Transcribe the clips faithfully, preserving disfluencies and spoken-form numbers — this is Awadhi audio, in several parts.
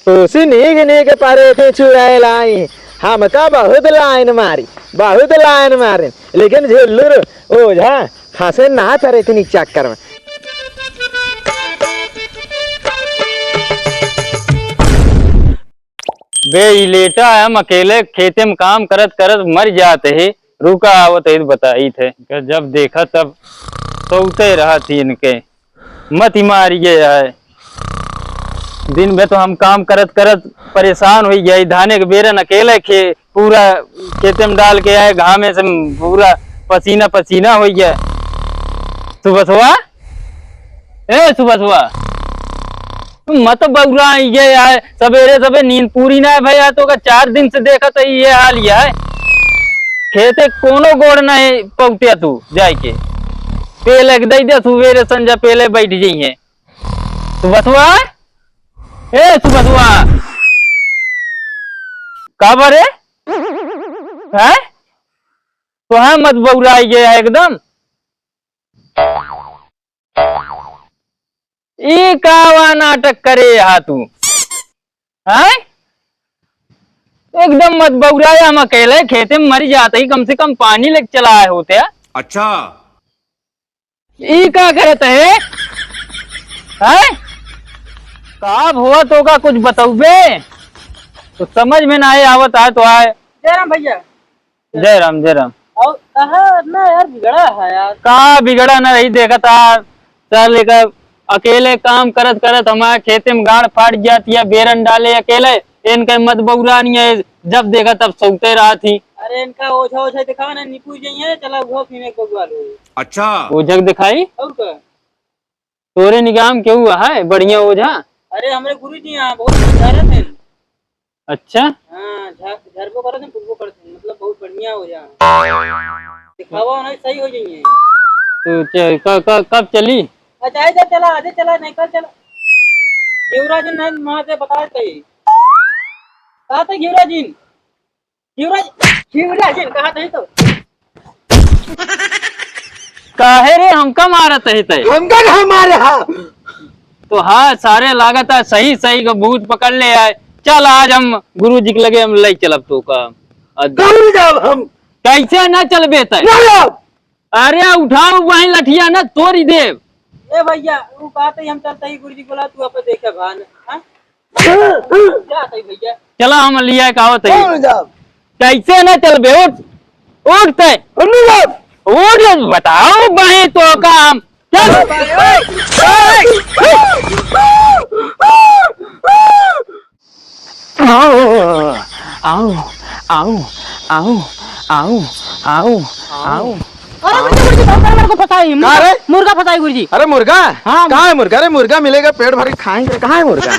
तोसी नीक नीक परेती छुड़ाए लाई, हमका बहुत लाइन मारी, बहुत लाइन मारी, लेकिन झुल्लुर ओझा फंसे ना परेती चक्कर में। बे, ई लेटा है, हम अकेले खेते में काम करत करत मर जात है। रुका, आवत है, बताइत है। जब देखा तब सोते रहत ही इनके, मति मारी गया है। दिन भर तो हम काम करत करत परेशान होइ गया, ई धाने के बेरन अकेले खे-, पूरा खेते में डाल के आए, घामे से पूरा पसीना पसीना होइ गया। सुबसवा, ए सुबसवा, मत बौरा, ये यार, सबेरे सबेरे नींद पूरी ना है भैया, तो का चार दिन से देखत है ये हाल ये है। खेते कोनो गोड़ नहीं पौते तू जाए के। पेले के दे दे, सुबेरे संझा पेले बैठ जाइए। सुबसवा, ए सुबसवा, का बरे? हैं? तो है मत बौराई गया एकदम। ई का वा नाटक करे हा तू? हैं? एकदम मत बौराया, हम अकेले खेते में मरी जात ही, कम से कम पानी लेके चला आए होते। अच्छा। ई का करत है? हैं? का हुआ तो का कुछ बतौबे? तो समझ में ना आए, आवत आए तो आए। जय राम भैया। जय राम, जय राम। और कहा ना यार, बिगड़ा है यार। का बिगड़ा ना रही, देखत आ, चल एक अकेले काम करत करत हमारे खेते में गाड़ फाट जाती है, बेरन डाले अकेले, इनके मत बौरानी है, जब देखा तब सौते रहत ही। अरे इनका ओझा ओझा दिखावा ना, निकल जाइए, चला वो फिर एक बगवा लो। अच्छा। ओझा के दिखाई? और का? तोरे निगाह में केहू है बढ़िया ओझा? अरे हमरे गुरु जी यहाँ बहुत अच्छा रहते हैं। अच्छा। हाँ, झ-, झरबो करत हैं, फुटबो करत हैं, मतलब बहुत बढ़िया ओझा। दिखावा ना, सही हो जाइए। तो च-, क-, क-, कब चली? अच्छा, आज चला, आज चला, नहीं कल चला। युवराज नहीं, वहाँ से बता सही। कहा था युवराज जी? युवराज, युवराज जी, कहा था तो? काहे रे, हमका मारत है तै? हमका कहाँ मारे हा? तो हाँ, सारे लागत है सही सही का भूत पकड़ ले आए। चल, आज हम गुरु जी के लगे हम ले चलब तो का। अद- कहाँ जाब हम? कैसे ना चलबे तै? ना जाब। अरे उठाओ वहीं लठिया ना तोरी देव। ए भैया, वो बात है, हम चलते ही गुरु जी बोला, तू अपन देखे भान, हाँ? जात है भैया। चला हम लिया का आवत है। कहाँ जाब? कैसे ना चलबे? उठ, उठ तै। हम नहीं जाब। उठ, बताओ भाई तो काम। चल। आओ, आओ, आओ, आओ, आओ, आओ, आओ। अरे गुरुजी, गुरुजी, बहुत बड़ा मेरे को फंसाई, का मुर्गा, रे? मुर्गा फंसाई गुरुजी। अरे मुर्गा? हाँ। कहाँ है मुर्गा? अरे मुर्गा मिलेगा, पेट भर के खाएंगे। कहाँ है मुर्गा?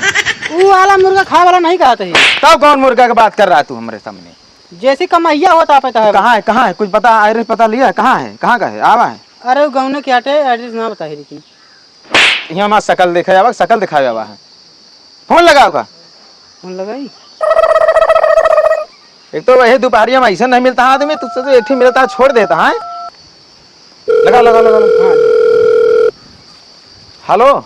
वो वाला मुर्गा खाए वाला नहीं कहते हैं। तब कौन मुर्गा की बात कर रहा है तू हमारे सामने? जैसे कमैया होता पे तो है। कहाँ है? कहाँ है? कुछ पता, address पता लिया? कहाँ है? कहाँ का है? आवा है? अरे वो गौने के आटे, address ना बताए लेकिन। यहाँ हमार शकल देखे आवा, शकल दिखावे आवा है। फोन लगाओ का? फोन लगाई? एक तो वही दोपहरिया में ऐसा नहीं मिलता है आदमी, तुझसे तो एक ही मिलता है, छोड़ देता है। लगा, लगा, लगा, लगा। हाँ। हेलो।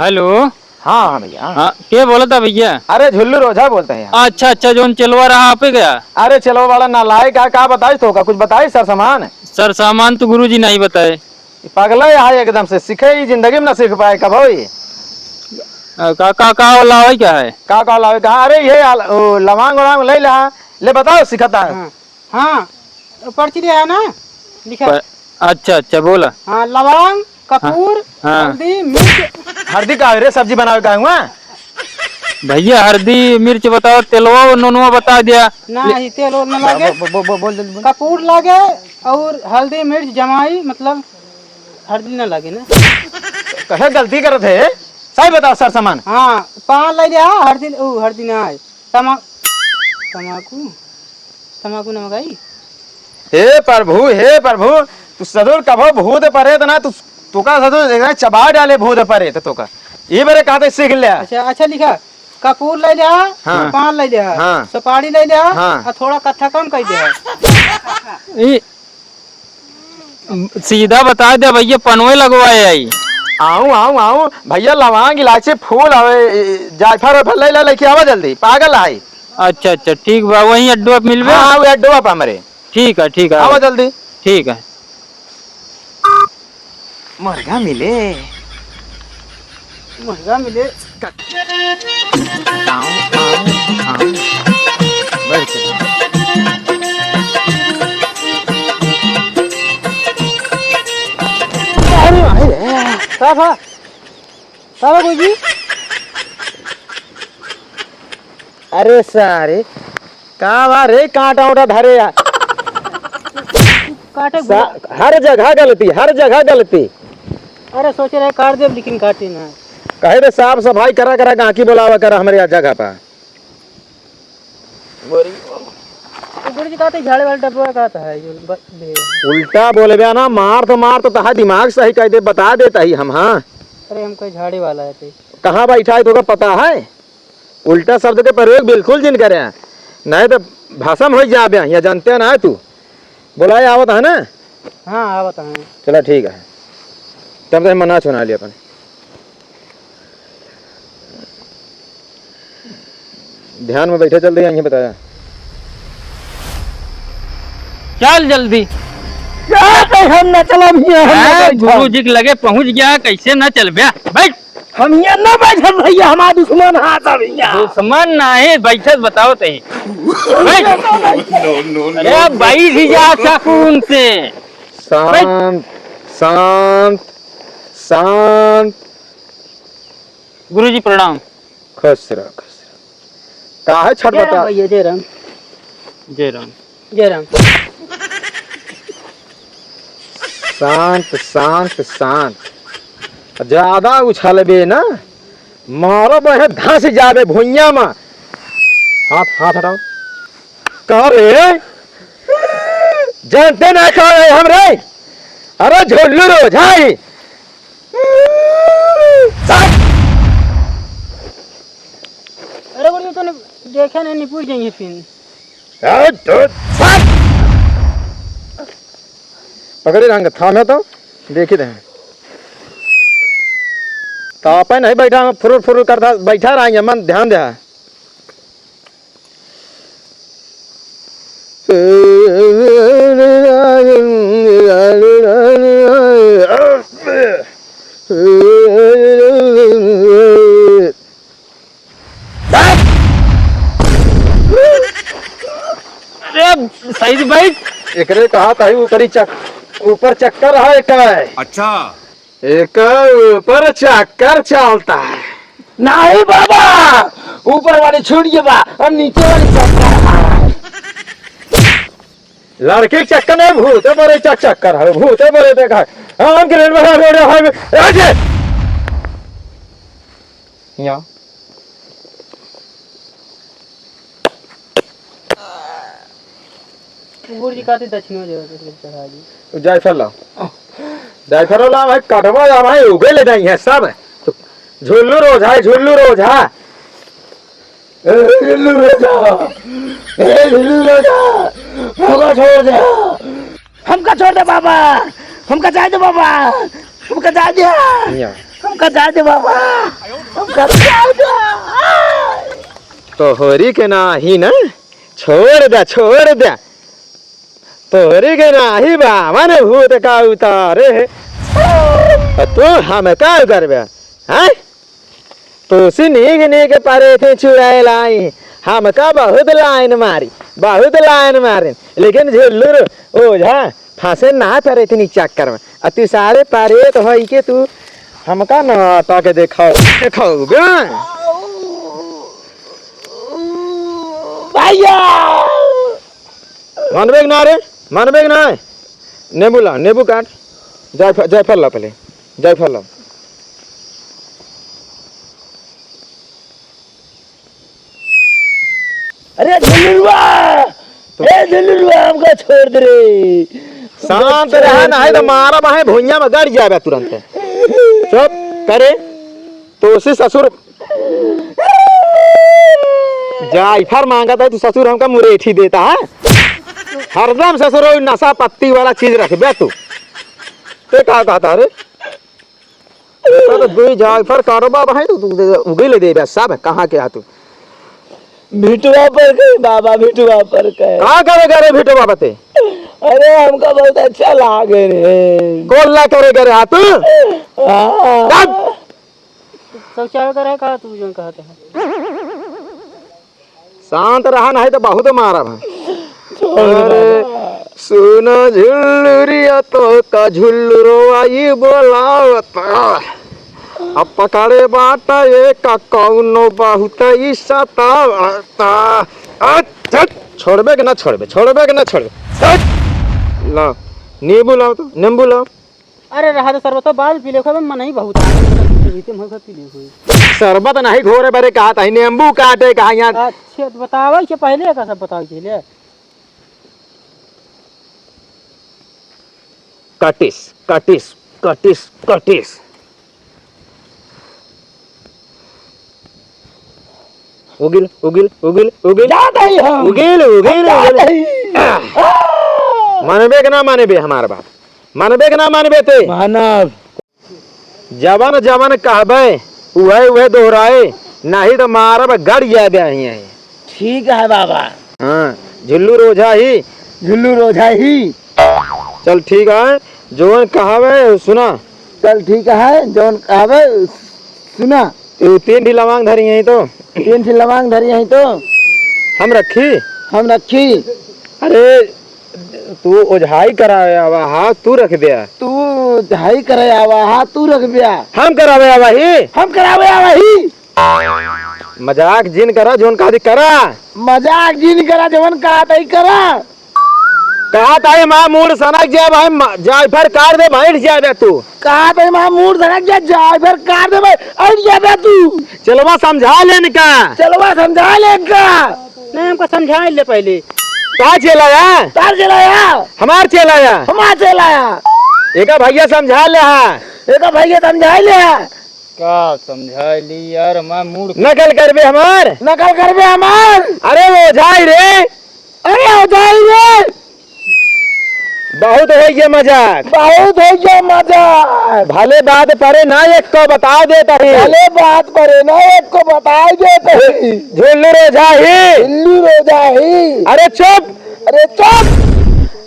हेलो। हाँ, हाँ भैया। हाँ, के बोलत है भैया? अरे झुल्लू रोझा बोलते हैं यार। अच्छा, अच्छा, जोन चेलवा रहा आप ही गया? अरे चेलवा वाला नालायक है, का बताई तो का, कुछ बताई सर सामान? सर सामान तो गुरुजी नहीं बताए। ई पगला है एकदम से, सीखे ही जिंदगी में ना सीख पाए कब हो ये। अ, का, का, का लावे क्या है? का, का लावे कहा? अरे ये आल-, ओ, लवांग उलांग ले ला, ले बताओ सिखता है। हाँ, हाँ, पर्ची दिया है ना, लिखा। पर, अच्छा, अच्छा, बोला। हाँ, लवांग, कपूर, हाँ। हल्दी, मिर्च। हल्दी का है रे, सब्जी बनावे का हुआ? भैया, हल्दी, मिर्च बताओ, तेलवा, नूनवा बता दिया। नहीं, तेल ओल ना लागे। बो-, बो-, बो-, बोल जल्दी बोल। कपूर लागे और हल्दी, मिर्च, जमाई, मतलब हल्दी ना लागे ना। कहे गलती करत है, सही बताओ सर सामान। हाँ, पान ले लिया, हल्दी, ओ, हल्दी ना आए। तमा-, तमाकू, तमाकू नमक आई? हे प्रभु, हे प्रभु, तू ससुर कभो भूत परेत ना, तू, तू का ससुर एक चबा डाले भूत परेत तो का। ये बरे कहते सीख ले। अच्छा, अच्छा लिखा, कपूर ले लिया, हाँ। पान ले लिया, हाँ। सुपारी ले लिया, हाँ। और थोड़ा कत्था कम कर दिया। ई सीधा बता दे भैया, पनवे लगवाए आई। आऊं, आऊं, आऊं। भइया, लवांग, इलायची, फूल, अउर, ए, जायफल, वायफल लइ ला, लइके आवा जल्दी। पागल है। अच्छा, अच्छा, ठीक बा, वहीं अड्डो पे मिलबे? हाँ, हाँ, वही अड्डो पे हमरे। ठीक है, ठीक है, आवा आवा। जल्दी। ठीक है। मुर्गा मिले। मुर्गा मिले। आऊं, आऊं, आऊं। बैठ के। अरे, अरे, का बा? का बा गुरुजी? अरे सारे, का बा रे, कांटा उंटा धरे यार। काटे सा-, गुरु- हर जगह गलती, हर जगह गलती। अरे सोचे रहे काट देब, लेकिन काटे ना। कहे रे, साफ सफाई करा करा, गाहकी बोलावा करा हमरे यहाँ जगह पर। गुरुजी कहते झाड़े वाला डब्बा कहता है, जो ब-, दे। उल्टा बोलबे ना, मार तो, मार तो तहा दिमाग सही कर दे, बता देता ही हम, हाँ। अरे हम कोई झाड़े वाला है ते। कहाँ बैठा है, तोका पता है? उल्टा शब्द के प्रयोग बिल्कुल जिन करे, नहीं तो भसम हो जाबे, या जानते ना है तू। बोलाए आवत है ना? हाँ, आवत है। चला ठीक है, तब तक मना सुना लिया अपन। ध्यान में बैठे चल रही है, यहीं बताया। चल जल्दी। क्या पे हम न चलब हियां, हम न हाँ, बैठब। गुरु जी के लगे पहुंच गया, कैसे न चलबे? बैठ। हम हियां न बैठब भइया, हमार दुश्मन हा सब हियां। दुश्मन ना है, बैठत बताओ तही। बैठ। No, no, no, अरे no। बैठ जा सुकून से। शांत, शांत, शांत। गुरुजी प्रणाम। खुश रहो, खुश रहो। काहे जय राम छटपटा? भइया, जय राम। जय राम। जय राम। शांत, शांत, शांत। ज्यादा उछलबे ना, मारो बहे धंस जाबे भुइयां में। हाथ, हाथ हटाओ। का रे? जानते ना का है हम रे? अरे झुल्लू रोझा ही। अरे गुरुजी, तूने देखे नहीं, निपुर जाइए फिर। ए, तो, पकड़े रहंगे, थामे तो, देखी रहे। तो आपे नहीं बैठा, फुरुर फुरुर करता, बैठा रहा, मन ध्यान दे। अरे, सही से बैठ। एकरे कहा ताई ऊपरी चक-, ऊपर चक्कर है का? अच्छा। एकर ऊपर चक्कर चलता है। नहीं बाबा, ऊपर वाली छूट गई बा, अब नीचे वाली चक्कर है। लड़के के चक्कर नहीं, भूते बड़े चक-, चक्कर है, भूते बड़े देखा है। हम ग्रेड बना रोड है, राजे। यहाँ। गुरुजी कहते दक्षिणो देवे के लिए चढ़ा दी। जायफल लाओ। जायफल लाओ भाई, कटवा जा भाई, उगे ले जाई है सब। तो झुल्लू रोझा है, झुल्लू रोझा। ए, झुल्लू रोझा। ए, झुल्लू रोझा। हमका छोड़ दे। हमका छोड़ दे बाबा। हमका जाए दे बाबा। हमका जाए दे। या। हमका जाए दे बाबा। हमका जाए दे। तोहरी के नाही ना, छोड़ दे, छोड़ दे। तोहरी के नाही बावन भूत का उतारे है। आ तू हमका करबे, हैं? तोसी नीक नीक परेथी छुड़ाए लाई, हमका बहुत लाइन मारी, बहुत लाइन मारी, लेकिन झुल्लू ओझा फंसे ना परेथी चक्कर में। आ तू सारे परेत होई के तू हमका नाटक देखाओ, देखाओ बे। भैया! मानबे कि ना रे? मानबे कि ना? नेबू ला, नेबू काट। जायफ-, जायफल ला पहले, जायफल ला। अरे झुलुआ! तो ए झुलुआ, हमका छोड़ दे रे। शांत रहा, नहीं तो मारा बाहे भुइयां में गड़ जाबे तुरंत। चुप करे। तोसी ससुर जायफल मांगत है, तू ससुर हमका मुरेठी देता है। हरदम ससुर ओई नशा पत्ती वाला चीज रखबे तू। ते का कहता रे? तो दुई जायफर काटो बाबा है, तू, तू उगे ले दे बे, सब कहाँ के आ तू? भिटवा पर गए बाबा, भिटवा पर गए। का करे करे भिटवा बते? अरे, हमका बहुत अच्छा लागे रे। कोल्ला करे करे आ तू? हाँ। तब? शौचालय करे का तू जौन कहत है? शांत रहा, नहीं तो बहुत मारब हम। छोड़ अरे, बाबा। सुनो झुल्लुरिया तो का झुल्लुरवा ई बोलावता। अब पकड़े बाटा ये का कौनो बहुत ई सतावता। अच्छा, छोड़बे के ना छोड़बे, छोड़बे के ना छोड़बे। हट! ला, नींबू लाओ तो, नींबू लाओ। अरे रहा दे शरबत, बाद में पी ले, ओकर मन ही बहुत आ, पीते में पी ले कोई। शरबत नहीं घोरे बरे कहा था, नींबू काटे कहा यहाँ। अच्छा, तो बतावे के पहले का सब बतावे के ले। काटिस, काटिस, काटिस, काटिस। उगिल, उगिल, उगिल, उगिल। जात हई हम। उगिल, उगिल, हम जात उगिल। हई। मानबे के ना मानबे हमार बात? मानबे के ना मानबे ते? मानब। जवन जवन कहबे, उहे उहे दोहराए, नहीं तो मारब गड़ जाबे यहीं, यहीं। ठीक है बाबा। हाँ, झुल्लू रोझा ही। झुल्लू रोझा ही। चल ठीक है, जवन कहबे सुना। चल ठीक है, जवन कहबे सुना। तू तीन ठी लवांग धरी यहीं तो। तीन ठी लवांग धरी यहीं तो। हम रखी? हम रखी। अरे, तू ओझाई करावे आवा हा, तू रख द्या। तू ओझाई करावे आवा हा, तू रख द्या। हम करावे आवा ही। हम करावे आवा ही। मजाक जिन करा, जौन कहा दी करा। मजाक जिन करा, जौन कहा दी करा। कहा ताई माँ मूड़ सनक जाए भाई, मा-, जायफर काट दे, बैठ जाए तू। कहा ताई माँ मूड़ सनक जाए, जायफर काट दे भाई, बैठ जाए तू। चलवा समझा ले इनका। चलवा समझा ले इनका। नहीं, हमको समझा ले पहले। का चेला या? तार चेला या? हमार चेला या? हमार चेला या? एका भैया समझा ले हा। एका भैया समझा ले हा। का समझा ली यार, हमार मूड़ नकल करबे हमार? नकल करबे हमार? अरे ओझाई रे। अरे ओझाई रे। बहुत होइ गया मजाक। बहुत होइ गया मजाक। भले बात परे ना एक को बता देता ही। भले बात परे ना एक को बता देता ही। झुल्लू रोझा ही। झुल्लू रोझा ही। अरे चुप। अरे चुप।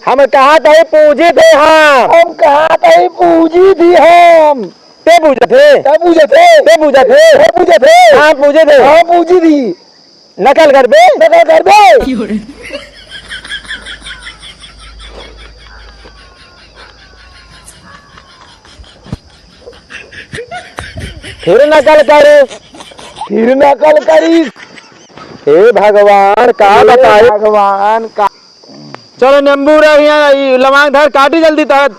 हम कहा थे पूजी थे हम। हम कहा थे पूजी थे हम। ते पूजत हे? ते पूजत हे? ते पूजत हे? ते पूजत हे? हाँ, पूजे थे। हाँ, पूजी थी। नकल करबे? नकल करबे? फिर नकल करे। फिर नकल करी। हे भगवान, का हे बताई? भगवान, का चल नींबू रख यहाँ, ई लवांग धर, काटी जल्दी तहत।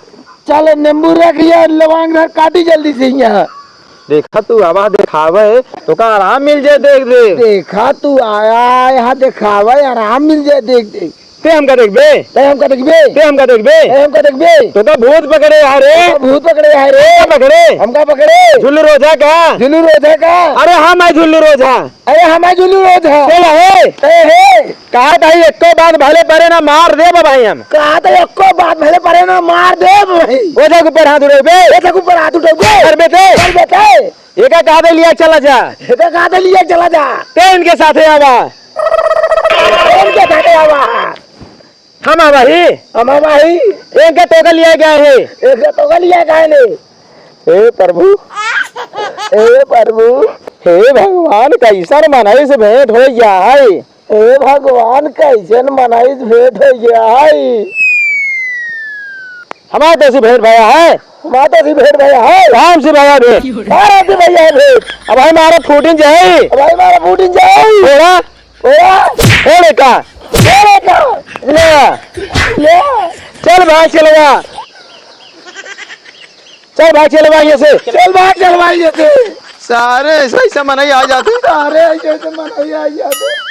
चल नींबू रख यहाँ, लवांग धर, काटी जल्दी से यहाँ। देखा तू आवा देखावे, तोका आराम मिल जाए, देख दे। देखा तू आया है यहाँ देखावे, आराम मिल जाए, देख दे। ते हमका देखबे? ते हमका देखबे? ते हमका देखबे? ते हमका देखबे? तोका भूत पकड़े यहाँ रे। तोका भूत पकड़े यहाँ रे। हमका पकड़े? हमका पकड़े? झुल्लू रोझा का? झुल्लू रोझा का? अरे हम है झुल्लू रोझा। अरे हम है झुल्लू रोझा। चल हे। ए हे। कहा था एको बात भले परे ना मार देब भाई हम। कहा था एको बात भले परे ना मार देब भाई। ओझा के ऊपर हाथ उठेबे। ओझा के ऊपर हाथ उठेबे। करबे ते। करबे ते। एका कहा दे लिया चला जा। एका कहा दे लिया चला जा। ते इनके साथे आवा। इनके साथे आवा। हम आवा ही। हम आवा ही। इनके तोका लिया गया है। इनके तोका लिया गया है। हे प्रभु, हे प्रभु, हे भगवान, कैसन मनई से भेंट होइ गया है। हे भगवान, कैसन मनई से भेंट होइ गया है। हमार तो से भेंट भया है। हमार तो से भेंट भया है। राम से भया भेंट। राम से भया है भेंट। अब भाई मारा फूटिन जाए। अब भाई मारा फूटिन जाए। थोड़ा ओए, ओए का? ओए का? ले। ले। चल भाग चलवा। चल भाग चलवा यहाँ से। चल भाग चलवा यहाँ से। सारे ऐसा ऐसा मनई आ जाते। सारे ऐसा ऐसा मनई आ जाते।